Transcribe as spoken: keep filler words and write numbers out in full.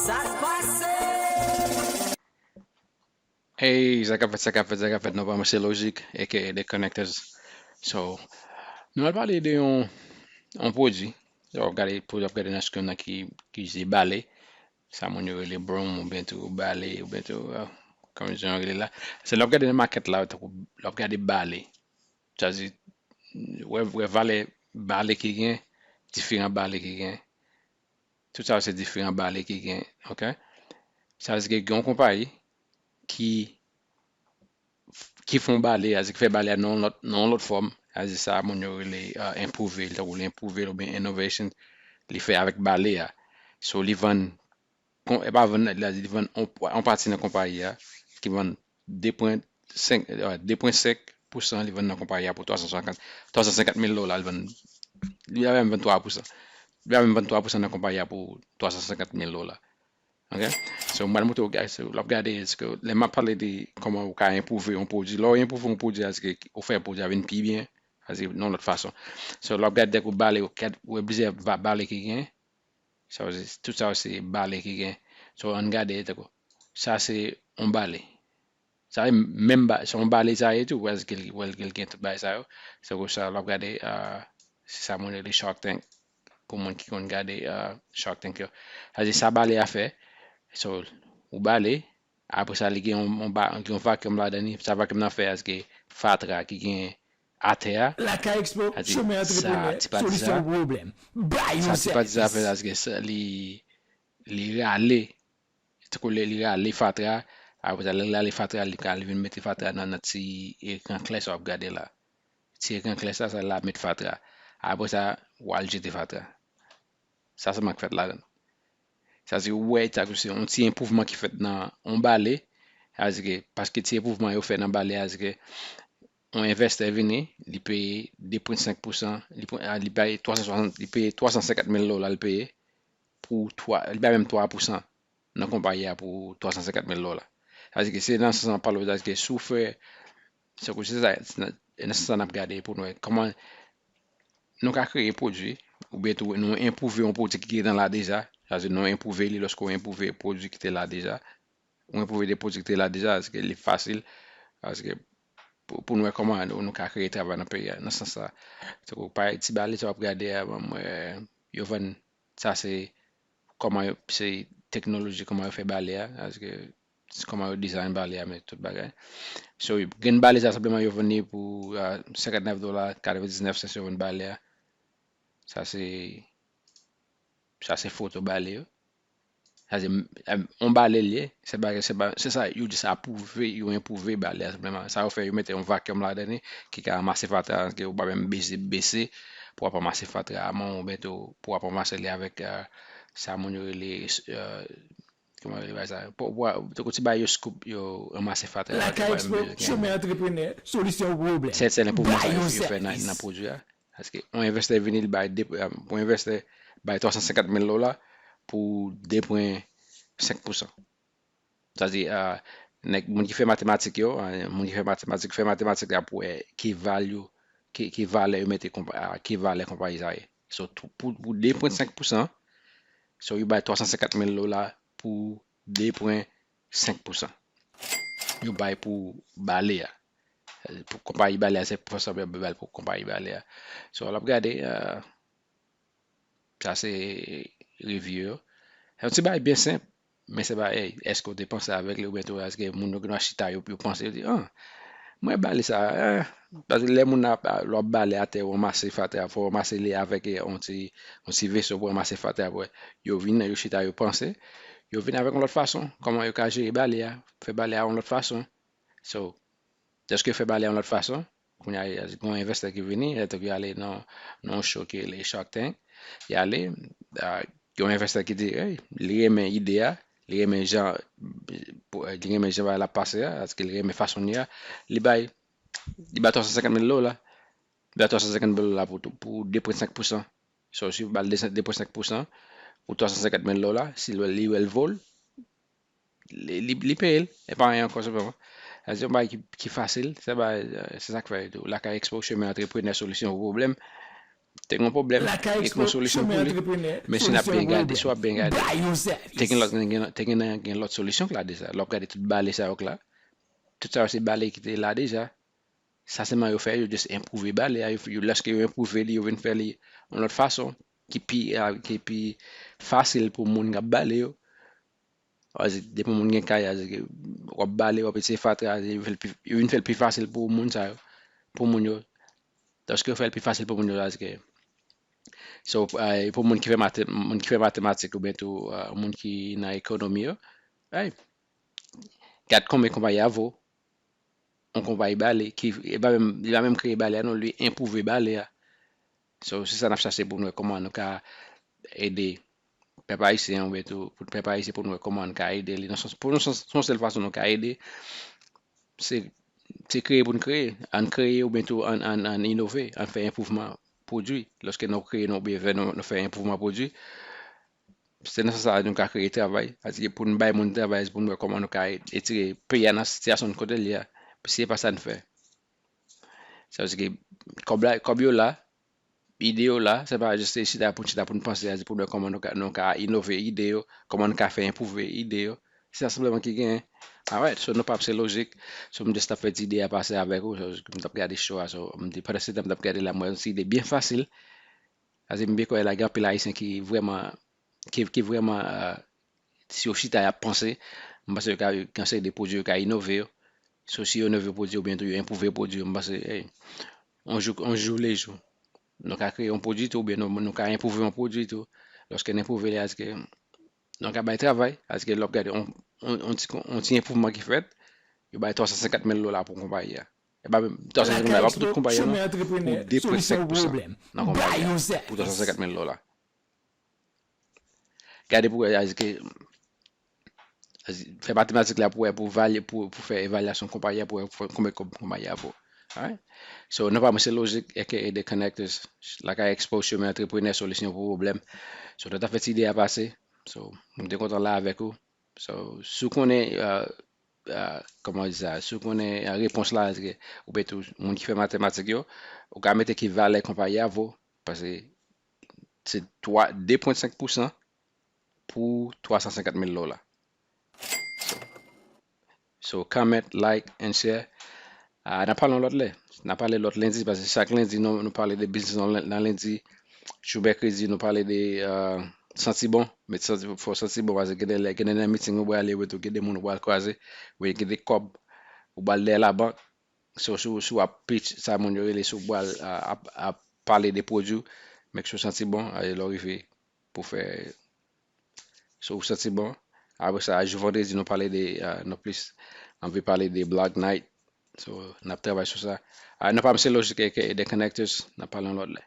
Sa k pase? Hey, sa k ap fèt, sa k ap fèt, sa k ap fèt, nou pa mwen se Lojik, aka The Connectors. So, nou al pale de yon, yon pwodui. So, w ap gade, pwodui w ap gade nan screen nan ki, ki se bale. Sa moun yo rele broom, oubyen tou bale, oubyen tou, uh, kòman jan yo rele la. Se lè w ap gade nan makèt la, tankou lè w ap gade bale. Sa di, wè, wè valè bale ki gen, diferan bale ki gen. Tout sa yo se diferan bale ki gen, ok? Sa vle di ke gen yon konpayi ki, ki fè yon bale, sa vle di ki fè bale a nan yon lòt, nan yon lòt fòm. Sa vle di sa moun yo rele, uh, enpwouve, tankou li enpwouve oubyen innovation, li fè avèk bale a. So, li vann, kon, e pa vann, li, li vann on, on pati nan konpayi a, ki vann de pwen senk, eh, de pwen senk pou san li vann nan konpayi a pou twa san senkant, twa san senkant mil dola, li vann, li pa menm vann twa pou san. Li pa menm vann twa pou san nan konpayi a pou twa san senkant mil dola. Ok? So, m pral montre w, guys, so, lè w ap gade, èske, lè m ap pale de kòman ou ka enpwouve yon pwodui, lè w enpwouve yon pwodui, èske ou fè pwodui a vin pi byen, èske nan yon lòt fason. So, lè w ap gade, tankou bale, ou gad, ou wè plizyè va-, bale ki gen, sa vle di, tout sa yo se bale ki gen. So, ann gade, tankou, sa se yon bale. Sa e menm ba, se yon bale sa ye tou, wè ke l, wè ke l gen tout bagay sa yo. Se pou sa, lè w ap gade, ah, se sa moun rele Shark Tank. Pou moun ki konn gade, ah, Shark Tank yo. Sa di sa bale a fè. So, ou bale, apre sa, li gen yon, yon ba, gen yon vacuum ladan li. Sa vacuum nan fè, sa ke fatra ki gen atè a. Lakay Expo, sa di, chemen sa antreprenè, ti pati solisyon sa, pwoblèm. Bay yon sa ti pati sa sèvis. Fè, sa ke sa, li, li rale, tankou li, li rale fatra, apre sa, li rale fatra, li ka, li vin mete fatra nan, nan ti ekran klè sa w ap gade la. Ti ekran klè sa, sa la met fatra. Apre sa, w al jete fatra. Sa sèlman k fèt ladan l. Sa di, ou wè, sa se yon ti enpwouvman ki fèt nan yon bale, sa di ke, paske ti enpwouvman yo fè nan bale a, sa di ke, yon envestè vini, li peye de pwen senk pou san, li pran, ah, li bay twa san swasant, li peye twa san senkant mil dola, li peye pou twa, li bay menm twa pou san nan konpayi a pou twa san senkant mil dola. Sa di ke se nan sans sa m ap pale w, sa di ke si w fè, se kou se sa, se nan, nan sans sa n ap gade pou nou wè kòman nou ka kreye pwodui, oubyen tou nou enpwouve yon pwodui ki gentan la deja. Sa di nou enpwouve li, lòske w enpwouve pwodui ki te la deja, ou enpwouve de pwodui ki te la deja, paske li fasil, paske pou, pou nou wè kòman nou, nou ka kreye travay nan peyi a, nan sans sa. Tankou pa ti bale sa w ap gade a, bon, mwen, yo vann, sa se kòman yo, se teknoloji, kòman yo fè bale a, paske se kòman yo dizayn bale a, men tout bagay. So, grenn bale sa, senpleman, yo vann li pou, ah, senkantnèf dola, katrevendiznèf sent yo vann bale a. Sa se, sa se foto bale yo. Sa se, em, yon bale l ye, se pa, se pa, se sa, yo di sa pwouve, yo enpwouve bale a senpleman. Sa yo fè, yo mete yon vacuum ladan li ki ka ranmase fatra, ke ou pa menm beze, bese pou w ap ranmase fatra a men w, oubyen tou pou w ap ranmase li avèk, eh, sa moun yo rele, eh, kòman yo rele bagay sa? Pou, pou, tankou ti bagay yo scoop, yo ranmase fatra a, ke ou pa menm bezwen kenbe. Lakay Expo, chemen antreprenè, solisyon pwoblèm. Se, se enpwouvman sa yo, yo fè nan, nan pwodui a. Paske yon envestè vini, li bay de, yon envestè bay twa san senkant mil dola pou de pwen senk pou san. Sa di, ah, nèg, moun ki fè matematik yo, ah, moun ki fè matematik, fè matematik la pou wè ki value, ki, ki valè yo mete konpa-, ah, ki valè konpayi sa ye. So, tou, pou, pou de pwen senk pou san, so, yo bay twa san senkant mil dola pou de pwen senk pou san. Yo bay pou bale a. Pou konpayi bale a, se pòsantaj yo bay pou konpayi bale a. So, lè w ap gade, ah, sa se review yo. Se yon ti bagay byen senp, men se pa, hey, èske w te panse avèk li oubyen tou, èske moun yo gen dwa chita, yo, yo panse, yo di, ah, mwen bale sa, eh. Paske lè moun ap, lè w ap bale atè, ou ranmase fatra, fò w ranmase li avèk, eh, yon ti, yon ti veso pou ranmase fatra, pou yo vin, yo chita, yo panse, yo vin avèk yon lòt fason, kòman yo ka jere bale a, fè bale a yon lòt fason. So, dèske fè bale a yon lòt fason, kounye a, gen yon envestè ki vini, lè tou ki ale nan, nan yon show ki rele Shark Tank, li ale, ah, gen yon envestè ki di, hey, li renmen ide a, li renmen jan, pou, li renmen jan bagay la ap pase a, paske li renmen fason li a, li bay, li bay twa san senkant mil dola, li bay twa san senkant mil dola pou, pou de pwen senk pou san. So, si w ba l de pwen senk pou san pou twa san senkant mil dola, si l wè, li wè l vo l, li, li, li peye l, e pa anyen ankò senpleman. Sa se yon bagay ki, ki fasil, se bagay, eh, se sa k fè tou. Lakay Expo, chemen antreprenè, solisyon pou pwoblèm. te gen yon pwoblèm, gen yon solisyon pou li. Men si n ap byen gade, si w ap byen gade, te gen lòt, gen, te gen, gen lòt solisyon k la deja. Lè w ap gade tout bale sa yo k la, tout sa yo se bale ki te la deja. Sa sèlman yo fè, yo just enpwouve bale a. Yo, yo, lèske yo enpwouve li, yo vin fè li yon lòt fason ki pi, a, ki pi fasil pou moun k ap bale yo. Paske depi moun gen kay, a, se ke w ap bale, w ap eseye fatra, yo fè l pi, yo vin fè l pi fasil pou moun sa yo, pou moun yo. Lèske yo fè l pi fasil pou moun yo, sa se ke, so, a, pou moun ki fè mate-, moun ki fè matematik oubyen tou, a, moun ki nan ekonomi yo, ay, gad konbyen konpayi a vo, yon konpayi bale, ki, e pa menm, li pa menm kreye bale a non, li enpwouve bale a. So, se sa n ap chache pou nou wè kòman nou ka ede pèp ayisyen, oubyen tou, pou pèp ayisyen, pou nou wè kòman nou ka ede li. Nan sans, pou nou, se yon sèl fason nou ka ede, se, se kreye pou n kreye. Ann kreye oubyen tou ann, ann, ann inove, ann fè enpwouvman pwodui. Lòske nou kreye, nou, oubyen fè, nou, nou fè enpwouvman pwodui, se nan sans sa a nou ka kreye travay. Paske pou n bay moun travay, se pou n wè kòman nou ka etire peyi a nan sitiyasyon kote l ye a. Se pa sa n fè. Sa vle di ke kòb la, kòb yo la, ide yo la, se pa jis chita pou n chita pou n panse a, se pou n wè kòman nou ka, nou ka inove ide yo, kòman nou ka fè enpwouve ide yo. Se sa senpleman ki genyen. Alright, so nou p ap se lojik. So m just t ap fè ti ide a pase avèk ou. So, m t ap gade show a, so m di pandan se tan m t ap gade la, m wè yon ti ide byen fasil. Paske m byen kwè la gen anpil Ayisyen ki vrèman, ki, ki vrèman, euh, si yo chita y ap panse, m panse yo ka gen yon seri de pwodui yo ka inove yo. So, si yo inove pwodui yo, oubyen tou yo enpwouve pwodui yo, m panse, hey, on jou, on jou le jou. Nou ka kreye yon pwodui tou, oubyen nou, nou ka enpwouve yon pwodui tou. Lòske n enpwouve li, èske nou ka bay travay, èske lè w ap gade, on, on, on ti, on ti enpwouvman ki fèt, yo bay twa san senkant mil dola pou konpayi a. E pa menm twa san senkant mil dola, pa pou tout konpayi a non, pou de pwen senk pousan nan konpayi a, pou twa san senkant mil dola. Gade pou wè, èske, fè matematik la pou wè, pou valye, pou, pou fè evalyasyon konpayi a, pou wè konbyen kòb konpayi a vo. Alright? So, nou pa mwen se Logic, A K A The Connectors, lakay Expo, chemen antreprenè, solisyon pou pwoblèm. So, nou ta fè ti ide a pase. So, mwen te kontan la avèk ou. So, si w konnen, euh, euh, kòman di sa, si w konnen, euh, repons la, èske ou pe tou, moun ki fè matematik yo, ou ka mete ki valè konpayi a vo, paske se twa, de pwen senk pousan pou twa san senkant mil dola. So, so, comment, like, and share. Ah, n a pale yon lòt lè. N a pale lòt lendi, paske chak lendi, nou, nou pale de biznis nan, nan lendi. Jou mèkredi, nou pale de, euh, santi bon. Met santi, fò w santi bon, paske gen de lè, gen de nan miting ou prale, ou gen de moun ou pral kwaze, ou gen de kòb, ou pral dèyè labank. So, si w, si w ap pitch, sa moun yo rele, si w pral, euh, ap, ap pale de pwodui, make sure w santi bon, lè w rive pou fè, so, ou santi bon. Apre sa, jou vandredi, nou pale de, euh, nou plis anvi pale de Black Knight. So, n ap travay sou sa. Ah, nou pa mwen se Logic, A K A The Connectors, n ap pale yon lòt lè.